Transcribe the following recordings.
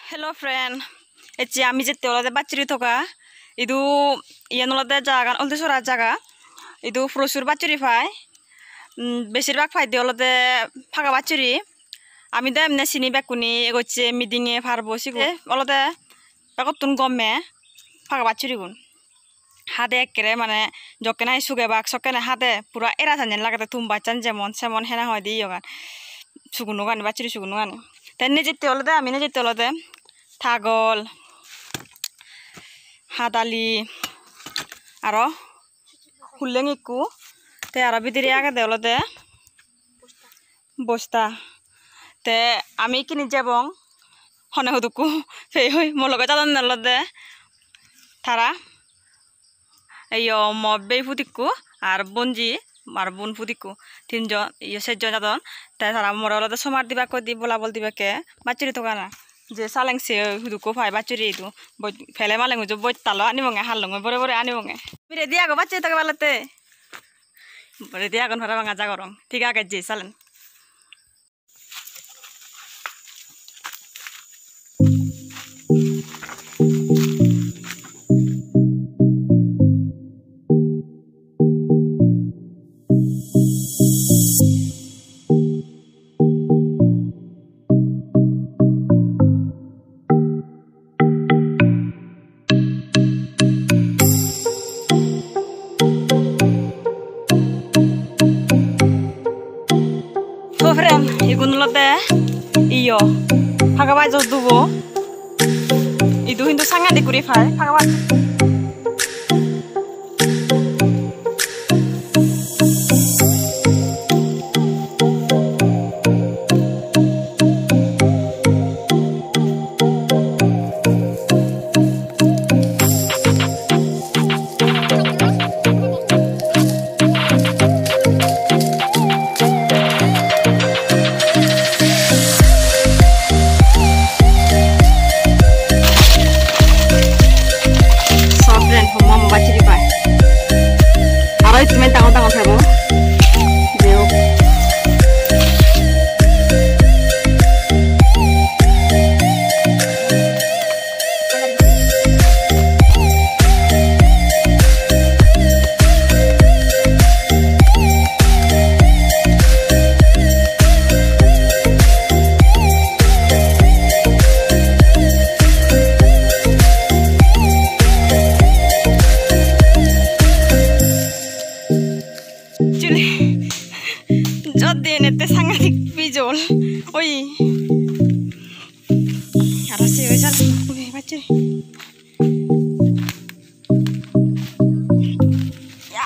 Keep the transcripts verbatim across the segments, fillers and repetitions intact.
Hello friend, ecche ami jette olode bachchuri toga. Idu iyen olode jagagan Oldisora jaga. Idu prochur bachchuri pai. Mm, beshirbak paide olode paga bachchuri. Ami do emne sini bekkune egosse midinge parbo sigun. Te olode begottun gome paga bachchurigun. Hade ekkere mane jokkene hi sugebak sokkene hade pura era sanyen lagede, tum bachan jemon semon hena hoide iyogan. Sugunogan, bachchuri sugunogan. Te nejette olode ami nejette olode tagol, hadali, aro hulleng ikko, te aro bidire agede olode bosta. Te ami ikkini jebong, hone hudukko pei hoi, mo loge jadonne olode tara, iyo mo bei put ikko, ar bonji, ar bon put ikko, tinjon, iyo sejjon jadon. Te tara more olode somar dibakke di, bolabol dibakke bachchuri togana. Je saleng se hudukko pai bachchuri idu. Boj-, pele maleng uju bojtalo anibonge, hallonge bore bore anibonge. Ami ready ago bachchuri togeballotte. Ready agon parapang aja gorong. Thik age, je salen. To friend, igun olode iyo, paga bajo dubo. Idu hintu sangadik guri pai, paga bajo. So friend, homma mo bachchuri pai. Aro ittumen dangor dangor pebo. Jeyok. Actually, jot diyen ette sangadik bijol oye. Aro se oi jal, ui, bacche. Ya.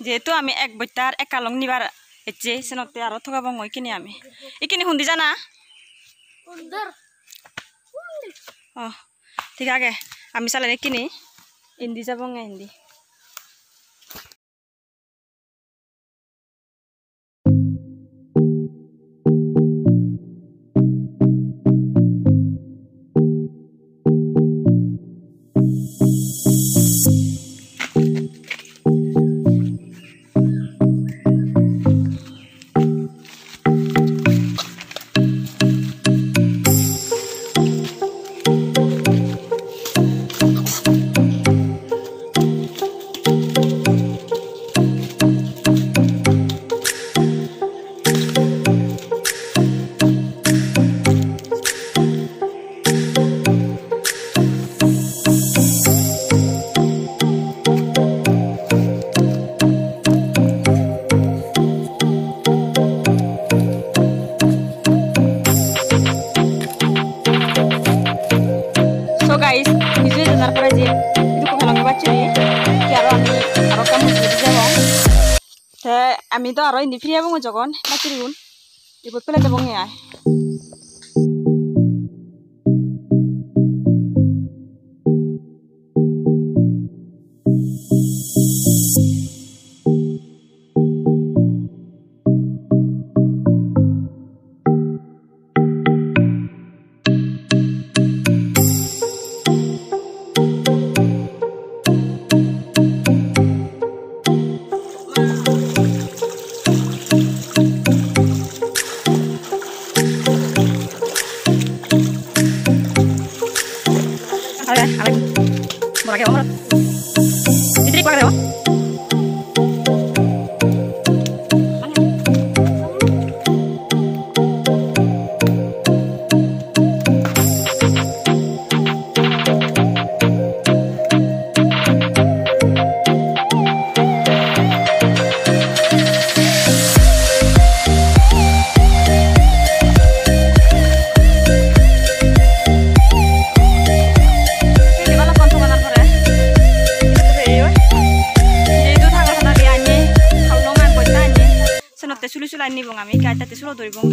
Jehetu ami ek bostar ekkalong nibar ecche, senotte aro togebongoi ikkini ami. Ikkini hundi jana? Under. Oh, thik age. Ami salen ikkini indi jabonge indi. Ami do aro indi firi ebong jogon, bachurigun. Ibot pele debong ai. Are, are. Mora ke, mora. Itri kwa reo. Senotte suli sulai nibong ami, ekka ekka sulo duribong.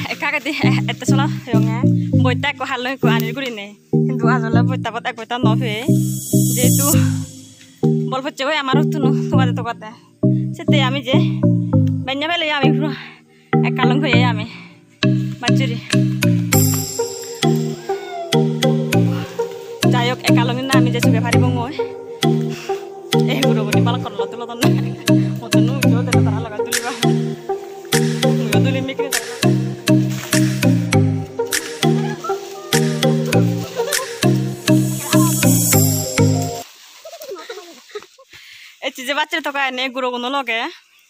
Ekka agede, e-, ette sola peyonge. Boitta ekko hallong ekko anir gurinei. Hintu ajole boittabot ek boitta no peye. Jehetu bol pocche goi amar huttun togade togade. Sette ami je benne pele ami puro ekkalong peye ami. Bachuri. Jai hok, ekkalong na ami je suge paribongoi. Ei gurogune balokkani loi tulodonne. Mottun ujo dele tara loge duliba. Muiyo dulim ekkere tara loge. Ecche je bachchuri toga ene guroguno loge,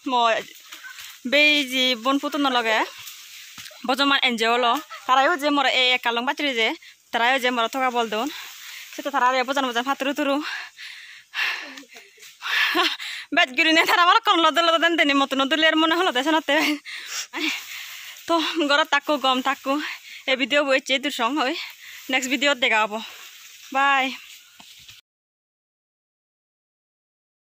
mo beiji bon putuno loge, bojoman enjoy olo. Tarayo je more ei ekkalong bachchuri je, tarayo je more toga bol don. Sette tara re bojan bojan patturu turu. Bej gurine tara balokkani lode lode den deni, mottuno duli ar mone holode senotte. To gorot takko, gom takko. Ei video bo ecche dur song oi. Next video dega obo. Bye.